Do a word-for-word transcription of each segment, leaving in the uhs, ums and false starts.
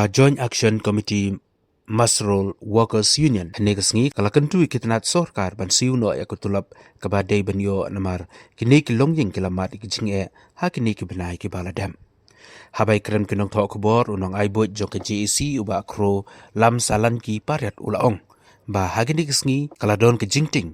Ka Joint Action Committee Muster Roll Workers Union hynne ka sngi ka la kyntu ïa ki tnat sorkar ban siew noh ïa ka tulop kaba dei ban ïoh namar kine ki longïing ki la mad ïa ki jingeh ha kine ki bnai kiba la dep. Haba ïakren ki nongthoh khubor, u nongai buit jong ka J A C u Bah Kro Lam Salan ki Pariat u la ong ba ha kine ki sngi ka la don ka jingtieng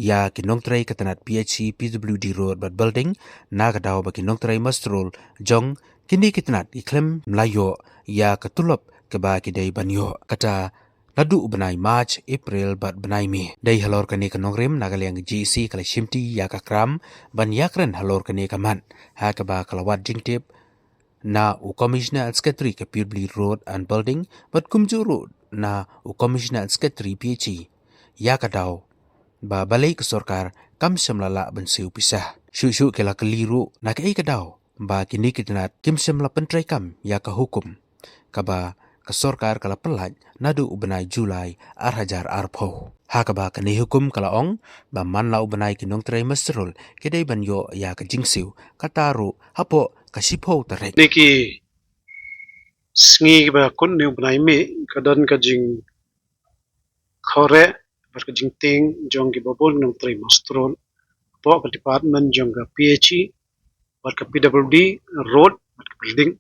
ïa ki nongtrei ka tnat P H E, P W D Road bad Building, na ka daw ba ki nongtrei muster roll jong kine ki tnat ki khlem la ïoh ïa ka tulop kaba ki dei ban ïoh. Kata naduh u bnai March, April bad bnai May. Dei halor kane ka nongrim na ka liang J A C ka la shimti ïa ka kram ban ïakren halor kane ka mat, ha kaba ka la wad jingtip na u Commissioner and Secretary ka P W D Road and Building bad kumjuh ruh na u Commissioner and Secretary P H E ïa ka daw ba balei ka sorkar kam shym la lah ban siew pisa. Shuh shuh ki la kylli ruh na kaei ka daw ba kine ki tnat kim shym la pyntreikam ïa ka hukum kaba ka sorkar ka la pyllait naduh u bnai July ar hajar arphew. Ha kaba kane hukum ka la ong ba man la u bnai ki nongtrei muster roll ki dei ban ïoh ïa ka jingsiew, kata ruh hapoh ka shiphew tarik. Kine ki sngi kiba kut ne u bnai May ka don ka jingkhohrieh bad ka jingtieng jong kiba bun ki nongtrei muster roll hapoh ka department jong ka P H E bad ka P W D Road bad ka Building.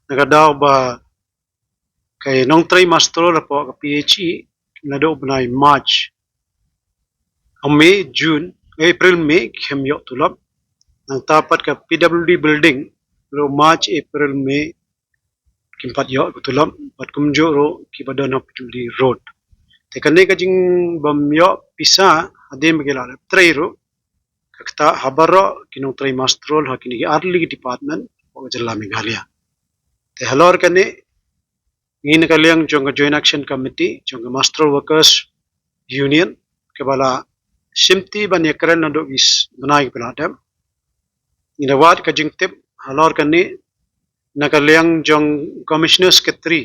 Na ka daw ba ki nongtrei muster roll hapoh ka P H E naduh u bnai March, May, June, April, May kim ïoh tulop. Nangta pat ka P W D Building ruh March, April, May kim pat ïoh ka tulop bad kumjuh ruh kiba don ha P W D Road. Te kane ka jingbym ïoh pisa hadien ba ki la dep trei ruh ka ktah ha baroh ki nongtrei muster roll ha kine ki artylli ki department hapoh ka jylla Meghalaya. Te halor kane ngi na ka liang jong ka Joint Action Committee jong ka Muster Roll Workers Union kaba la shimti ban ïakren naduh ki bnai kiba la dep, ngi da wad ka jingtip halor kane na ka liang jong Commissioner Secretary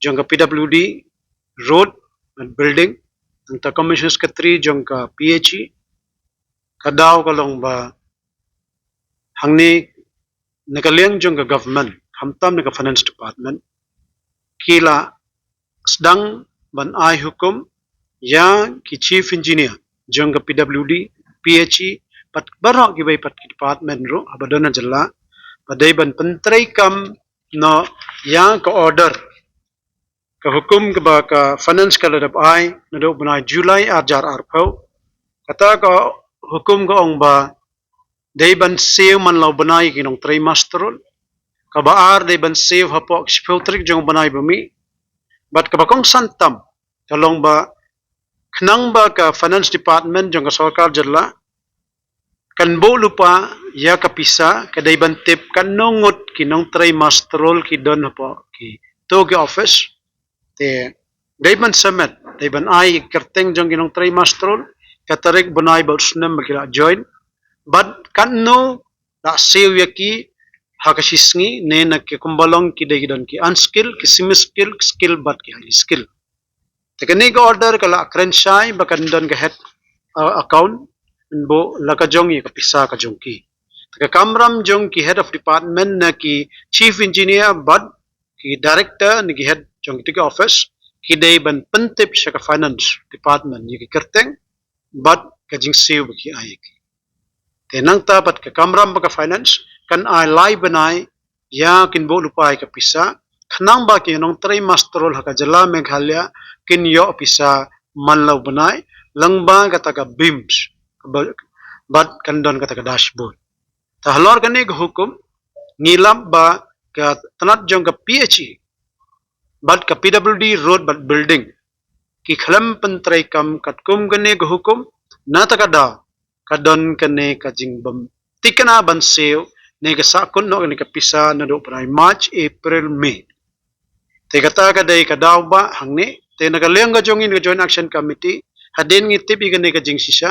jong ka P W D Road and Building, nangta Commissioner Secretary jong ka P H E. Ka daw ka long ba hangne na ka liang jong ka government, khamtam na ka finance department, ki la sdang ban ai hukum ïa ki chief engineer jong ka P W D, P H E bad baroh kiwei pat ki department ruh haba don ha jylla ba dei ban pyntreikam noh ïa ka order, ka hukum kaba ka finance ka la dep ai naduh u bnai July ar hajar arphew. Kata ka hukum ka ong ba dei ban siew man la u bnai ki nongtrei muster roll. Kaba ar dei ban siew hapoh ka shiphew tarik jong u bnai ba mih. Bad kaba kongsan tam ka long ba khnang ba ka finance department jong ka sorkar jylla kan buh lypa ïa ka pisa, ka dei ban tip katno ngut ki nongtrei muster roll ki don hapoh kito ki office. Te dei ban submit, dei ban ai kyrteng jong ki nongtrei muster roll, ka tarik, bnai bad u snem ba ki la join, bad katno la siew ïa ki ha ka shi sngi, ne na ki kumba long ki dei ki don ki unskilled, ki semi skilled, skilled bad ki highly skilled. Te kane ka order ka la kren shai ba kan don ka head, uh, account, yn buh la ka jong ïa ka pisa ka jong ki. Te ka kamram jong ki head of department ne ki chief engineer bad ki director ne ki head jong kito ki office ki dei ban pyntip sha ka finance department ïa ki kyrteng bad ka jingsiew ba ki ai ïa ki. Te nangta pat ka kamram ba ka finance kan ai lai bnai ïa kin buh lypa ïa ka pisa, khnang ba ki nongtrei muster roll ha ka jylla Meghalaya kin ïoh pisa man la u bnai, lyngba kata ka BIMS, bad kan don kata ka dashboard. Te halor kane ka hukum ngi lap ba ka tnat jong ka P H E bad ka P W D Road bad Building ki khlem pyntreikam katkum kane ka hukum, na kata ka daw ka don kane ka jingbym tikna ban siew ne ka sahkut noh kane ka pisa naduh u bnai March, April, May. Te kata ka dei ka daw ba hangne, te na ka liang ka jong ngi na ka Joint Action Committee, hadien ngi tip ïa kane ka jingshisha,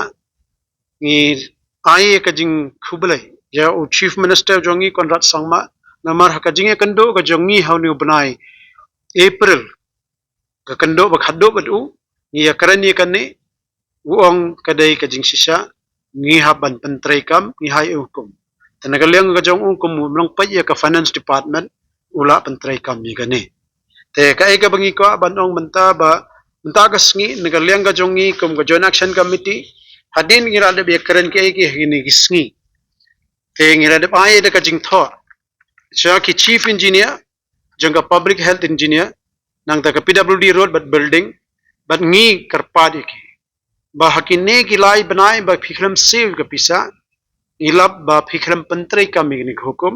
ngi ai ka jingkhublei ïa u Chief Minister jong ngi Conrad Sangma, namar ha ka jingïakynduh ka jong ngi ha une u bnai April, ka kynduh ba khadduh bad u, ngi ïakren ïa kane, u ong ka dei ka jingshisha, ngi hap ban pyntreikam, ngi hap ai hukum. Te na ka liang ka jong u kum u nongpeit ïa ka finance department, u la pyntreikam ïa kane. Te kaei kaba ngi kwah ban ong mynta ba mynta ka sngi na ka liang ka jong ngi kum ka Joint Action Committee, hadien ngi la dep ïakren kaei kaei ha kine ki sngi. Te ngi la dep ai da ka jingthoh sha ki Chief Engineer jong ka Public Health Engineer, nangta ka P W D Road bad Building, bad ngi kyrpad ïa ki ba ha kine ki lai bnai ba phi khlem siew ka pisa, ngi lap ba phi khlem pyntreikam ïa kine ki hukum,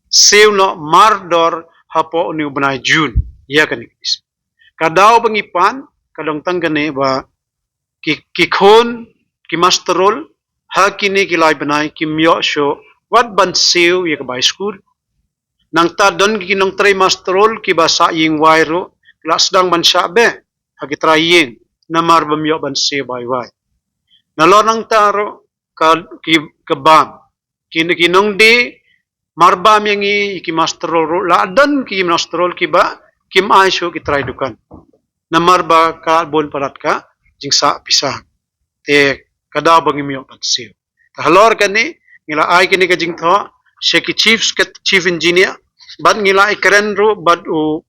siew noh mardor hapoh une u bnai June ïa kane ka pisa. Ka daw ba ngi pan ka long tang kane ba ki, ki khun ki master roll ha kine ki lai bnai kim ïoh shuh wat ban siew ïa ka bai skul. Nangta don ki nongtrei master roll kiba sah ïing wai ruh la sdang ban shah beh ha ki trai ïing namar bym ïoh ban siew bai wai. Nalor nangta ruh ka, ki, ka bam ki, ki nongdie marbam ïa ngi ki master roll ruh, la don ki master roll kiba kim ai shuh ki trai dukan namar ba ka bun palat ka jingsah pisa. Te ka daw ba ngim ïoh ban siew. Te halor kane ngi la ai kane ka jingthoh sha ki chief, chief engineer bad ngi la ïakren ruh bad u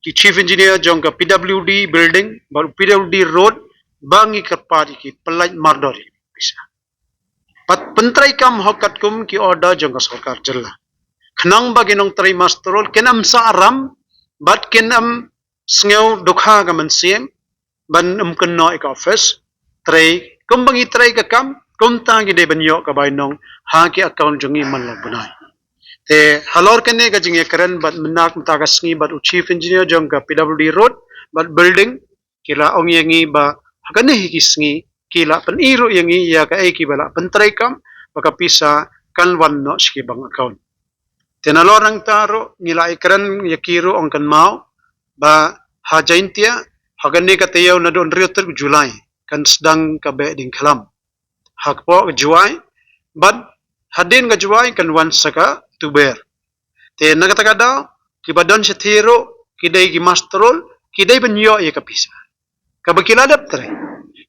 ki chief engineer jong ka P W D building bad u P W D road ba ngi kyrpad ïa ki pyllait mardor ïa ki pisa. Bad pyntreikam hok katkum ki order jong ka sorkar jylla. Khnang ba ki nongtrei master roll kin ym sah ram bad kin ym sngew dukha ka mynsiem ban ym kynnoh ïa ka office. Trei kumba ngi trei ka kam, kumta ngi dei ban ïoh ka bainong ha ki account jong ngi man la u bnai. Te halor kane ka jingïakren bad mynta mynta ka sngi bad u chief engineer jong ka P W D road bad building ki la ong ïa ngi ba ha kane hi ki sngi ki la pyni ruh ïa ngi ïa kaei kiba la pyntreikam ba ka pisa kan wan noh sha ki bank account. Te nalor nangta ruh ngi la ïakren ïa ki ruh ong kynmaw ba ha Jaintia ha kane ka taïew naduh hynriew tarik July kan sdang ka beh diengkhlam hapoh ka Jowai bad hadien ka Jowai kan wan sa ka Tuber. Te na kata ka daw kiba don shathie ruh ki dei ki master roll, ki dei ban ïoh ïa ka pisa. Kaba ki la dep trei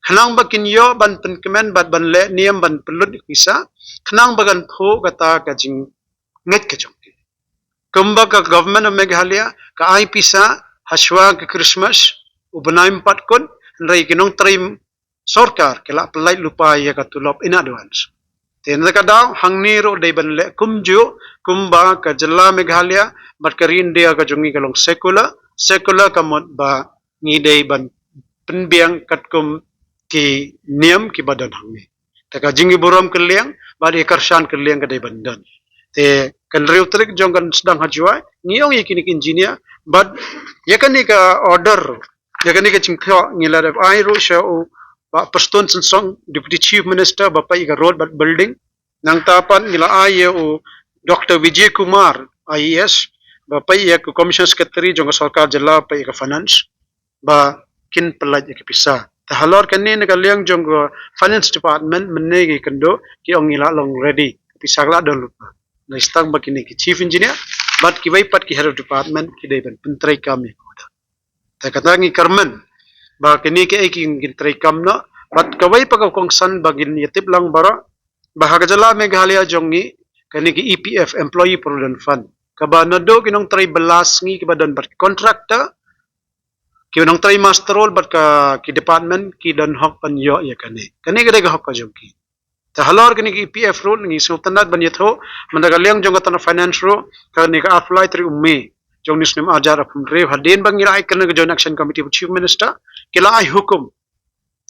khnang ba kin ïoh ban pynkmen bad ban leh niam ban pynlut ïa ka pisa khnang ba kan phuh kata ka jingngeit ka jong ki. Kumba ka Government of Meghalaya ka ai pisa hashwa ka Christmas, u bnai ym pat kut, hynrei ki nongtrei sorkar ki la pyllait lypa ïa ka tulop in advance. Te na ka daw hangne ruh dei ban leh kumjuh kumba ka jylla Meghalaya bad ka ri India ka jong ngi ka long secular, secular ka mut ba ngi dei ban pynbiang katkum ki niam kiba don hangne. Te ka jingïaburom kylliang bad ïa ka kyrshan kylliang ka dei ban don. Te ka hynriew tarik jong kan sdang ha Jowai ngi ong ïa kine ki engineer bad ïa kane ka order ïa kane ka jingthoh ngi la dep ai ruh sha u Bah Prestone Tynsong, Deputy Chief Minister ba peit ïa ka road bad building. Nangta pat ngi la ai ïa u Doctor Vijay Kumar I A S ba peit ïa ka Commissioner Secretary jong ka sorkar jylla ba peit ïa ka finance ba kin pyllait ïa ka pisa. Te halor kane na ka liang jong ka finance department mynne ki kynduh ki ong ngi la long ready, ka pisa ka la don lypa. Ngi sdang ba kine ki chief engineer bad kiwei pat ki head of department ki dei ban pyntreikam ïa ka order. Te kata ngi kyrmen ba kine kiei ki ngin treikam noh bad kawei pat ka kongsan ba ngin ïa tip lang baroh ba ha ka jylla Meghalaya jong ngi kane ki E P F, Employee Provident Fund, kaba naduh ki nongtrei bylla sngi kiba don bad ki contractor, ki nongtrei master roll bad ka ki department ki don hok ban ïoh ïa kane. Kane ka dei ka hok ka jong ki. Te halor kane ka E P F ruh ngi sngewtynnat ban ïathuh mynta ka liang jong ka tnat finance ruh kane ka arphew lai tarik u May jong une u snem arhajar arphew hynriew hadien ba ngi la ai kane ka Joint Action Committee bad Chief Minister ki la ai hukum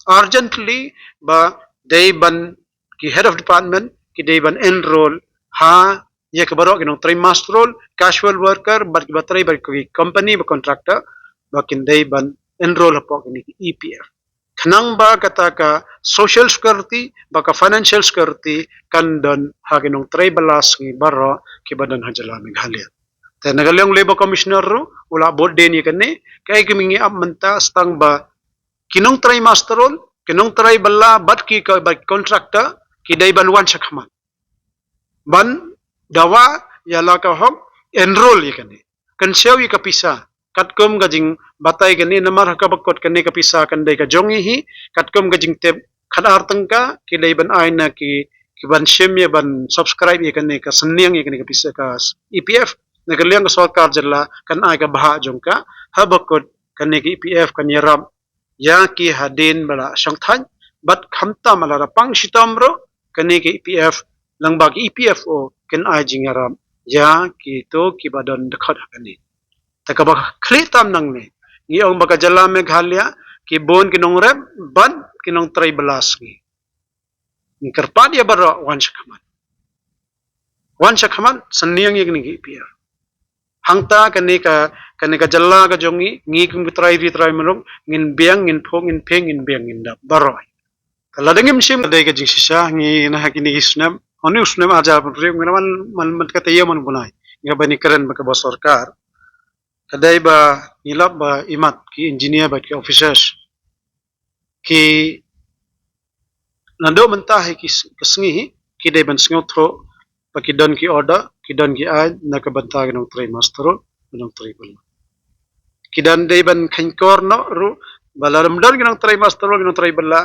urgently ba dei ban ki head of department ki dei ban enroll ha ïa ki baroh ki nongtrei master roll, casual worker bad kiba trei bad ki company bad contractor ba kin dei ban enroll hapoh kine ki E P F. Khnang ba kata ka social security bad ka financial security kan don ha ki nongtrei bylla sngi baroh kiba don ha jylla Meghalaya. Te na ka liang u Labour Commissioner ruh u la bud dien ïa kane, kaei kaba ngi ap mynta sdang ba ki nongtrei master roll, ki nongtrei bylla bad ki, ka, bad contractor ki dei ban wan shakhmat ban dawa ïa la ka hok enroll ïa kane, kynshew ïa ka pisa katkum ka jingbatai kane namar ha kaba kut kane ka pisa kan dei ka jong ngi hi. Katkum ka jingtip khatar tyngka ki dei ban ai na ki, ki ban shim ïa ban subscribe ïa kane ka synñiang ïa kane ka pisa ka E P F. Na ka liang ka sorkar jylla kan ai ka bhah jong ka, haba kut kane ka E P F kan ïarap ïa ki hadien ba la shongthait, bad khamtam lada pang shitom ruh, kane ka E P F, lyngba ka E P F O, kan ai jingïarap ïa kito kiba don dkhot ha kane. Te kaba khlieh tam nangne, ngi ong ba ka jylla Meghalaya, ki bun ki nongrep bad ki nongtrei bylla sngi. Ngi kyrpad ïa baroh wan sha khmat. Wan sha khmat, sngewthuh ïa kane ka E P F. Hangta kane ka, kane ka jylla ka jong ngi, ngi kum ki trai ri trai muluk, ngin biang, ngin phuh, ngin phieng, ngin biang, ngin dap baroh. Te lada ngim shim, dei ka jingshisha, ngi na ha kine ki snem, ha une u snem ar hajar arphew hynriew, ngi na man, man, man ka taïew man u bnai. Ngi ban ïakren bad kaba sorkar. Ka dei ba ngi lap ba imat ki engineer bad ki officers. Ki naduh mynta hi ki s-, ka sngi hi, ki dei ban sngewthuh ba ki don ki order, ki don ki aiñ na ka bynta ki nongtrei muster roll, ki nongtrei bylla. Ki don dei ban kheiñkor noh ruh, ba lada ym don ki nongtrei muster roll, ki nongtrei bylla,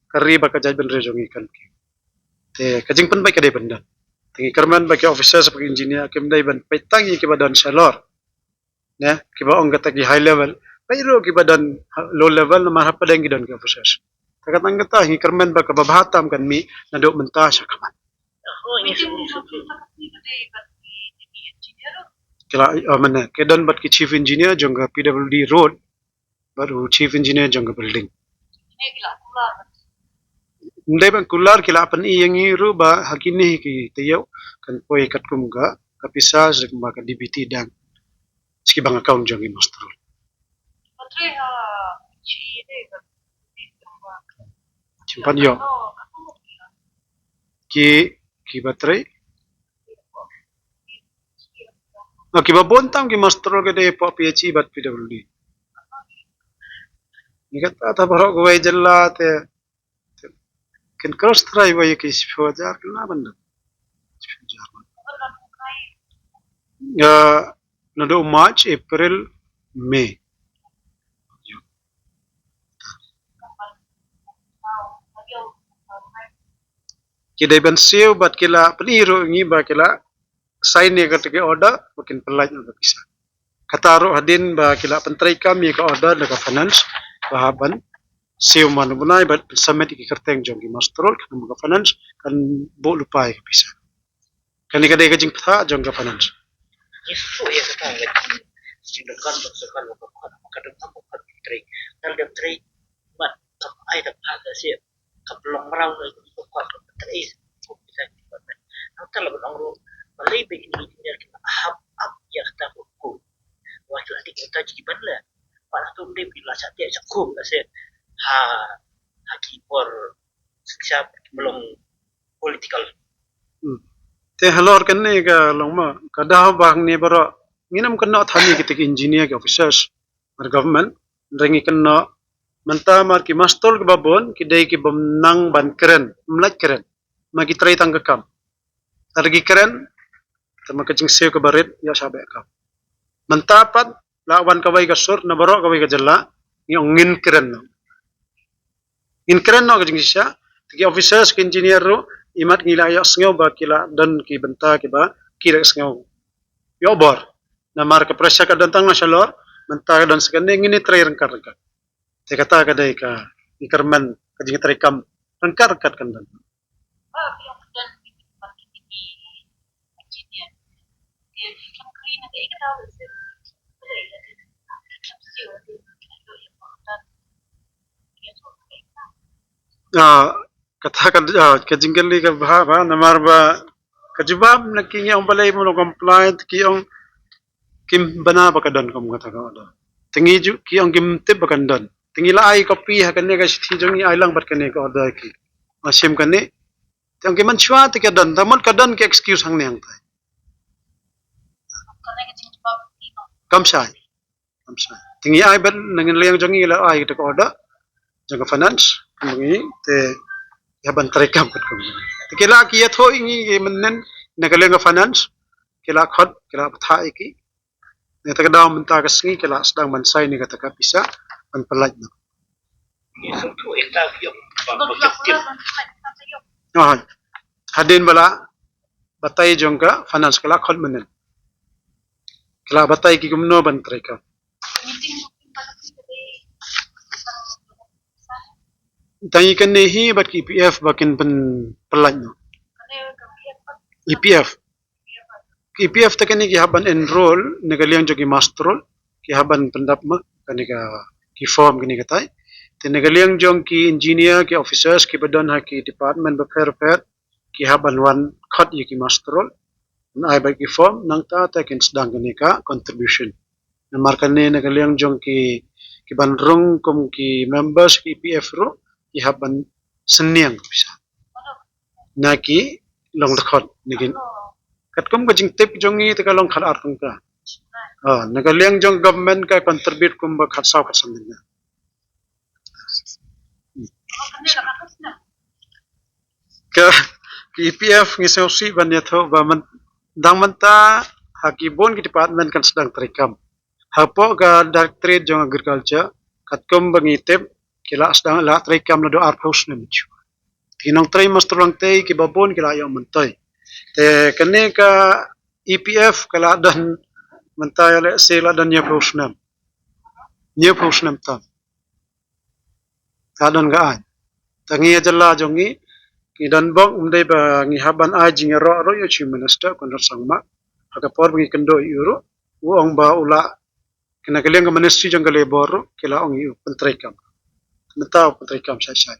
ka ri bad ka jaitbynriew jong ngi kan khih. Te ka jingpynbeit ka dei ban don. Te ngi kyrmen ba ki officers bad ki engineer, kim dei ban peit tang ïa kiba don shalor. Ne, kiba ong kata ki high level. Peit ruh kiba don ha-, low level namar hapdeng ki don ki officers. Te kata kata ngi kyrmen ba kaba bha tam kan mih naduh mynta sha khmat. Ki la, oh, mane, ki don bad ki chief engineer jong ka P W D road, bad u chief engineer jong ka building. Ym dei ban kular, ki la pyni ïa ngi ruh ba ha kine ki taïew kan poi katkum ka, ka pisa sha kumba ka D B T dang. Sha ki bank account jong ki muster roll. Sngewbha ïoh. Ki, kiba trei. Oh, kiba bun tam ki muster roll ka dei hapoh P H E bad P W D. Ngi kata ta baroh kawei jylla te, te kin cross trai ba ïa ki shiphew hajar kynmaw ban don. Shiphew hajar. Ïa, naduh March, April, May. Ki dei ban siew bad ki la pyni ruh ïa ngi ba ki la sign ïa kata ki order ba kin pynlait ïa ka pisa. Kata ruh hadien ba ki la pyntreikam ïa ka order da ka finance ba hap ban siew man u bnai bad submit ïa ki kyrteng jong ki muster roll, khnang ba ka finance kan buh lypa ïa ka pisa. Kane ka dei ka jingpynbeit jong ka finance. Ngi shu ïa kata ka jingdonkam jong sorkar ba ka khot, ka donkam ba ka khot trei. Ngan dep trei, mat, kam ai da phah da siew. Ka pynlong mraw na ka khot ka trei. Nangta la ban ong ruh balei ba engineer ki hap ap ïa kata ka hukum. Wat la dik kata ki ban leh. Ba la tum dei phi la sha te sha kum la se. Ha, ha ki por shisha ki mlong political. Hmm. Te halor kane ka long ma, ka daw ba hangne baroh ngin ym kynnoh than ïa kita ki engineer ki officers mar government, hynrei ngi kynnoh mynta mar ki muster roll kiba bun, ki dei ki bym nang ban kren, ym lait kren. Ma ki trei tang ka kam. Lada ki kren, te ma ka jingsiew kaba rit ïoh shah beh kam. Mynta pat la wan kawei ka sur na baroh kawei ka jylla, ngi ong ngin kren noh. Ngin kren noh ka jingshisha, te ki officers ki engineer ruh, imat ngi la ïohsngew ba ki la don ki bynta kiba ki la sngew ïoh bor. Namar ka pressure ka don tang na shalor, mynta ka don sa kane, ngin ïa trei ryngkat ryngkat. Te kata ka dei ka, ngi kyrmen ka jingtreikam ryngkat ryngkat kan don. Ah, kata ka, ah, ka jingkylli ka bha, bha, namar ba ka jubab na ki ngi ong balei mo comply, ki ong kim bna ba ka don kum kata ka order. Te ngi ju, ki ong kim tip ba kan don. Te ngi la ai copy ha kane ka shithi jong ngi, ai lang bad kane ka order ki. Nga shim kane. Te ong ki mynshuwa te ka don, te mut ka don ki excuse hangne hangtai. Kam shai. Kam shai. Te ngi ai bad na ngi liang jong ngi la ai kata ka order jong ka finance, kum ngi te ïa ban treikam katkum. Te ki la ki ïathuh ïa ngi ki mynnin na ka liang ka finance, ki la khot, ki la bthah ïa ki. Na kata ka daw mynta ka sngi ki la sdang ban sign ïa kata ka pisa ban pynlait noh. Ah, hadien ba la batai jong ka finance ka la khot mynnin. Ki la batai ki kumno ban treikam. Tang ïa kane hi bad ki E P F ba kin pynpyllait noh. E P F. Ki E P F te kane ki hap ban enroll na ka liang jong ki muster roll, ki hap ban pyndap ma kane ka, ki form kane katai. Te na ka liang jong ki engineer, ki officers kiba don ha ki department bapher bapher, ki hap ban wan khot ïa ki muster roll, ban ai bad ki form, nangta te kin sdang kane ka contribution. Namar kane na ka liang jong ki, ki ban rung kum ki members ki E P F ruh, ki hap ban synñiang pisa na ki long dkhot na ki. Katkum ka jingtip jong ngi te ka long khat ar tyngka. Ah, na ka liang jong government ka contribute kumba khat saw khat san tyngka. Ka, ka E P F ngi sngewsih ban ïathuh ba man, dang mynta ha ki bun ki department kan sdang treikam. Hapoh ka Directorate jong Agriculture, katkum ba ngi tip, ki la sdang, la treikam naduh arphew snem. Ki nongtrei muster lang tei kiba bun ki la ïoh myntoi. Te kane ka E P F ka la don mynta ïa lehse la don hynñiewphew snem. Hynñiewphew snem tam. Ka don ka aiñ. Te ngi ïa jylla jong ngi, ngi don bok, ym dei ba ngi hap ban ai jingïaroh ruh ïa u Chief Minister Conrad Sangma. Ha ka por ba ngi kynduh ïa u ruh, u ong ba u la, kane ka liang ka Ministry jong ka Labour ruh, ki la ong ïa u pyntreikam. Mynta u pyntreikam shai shai.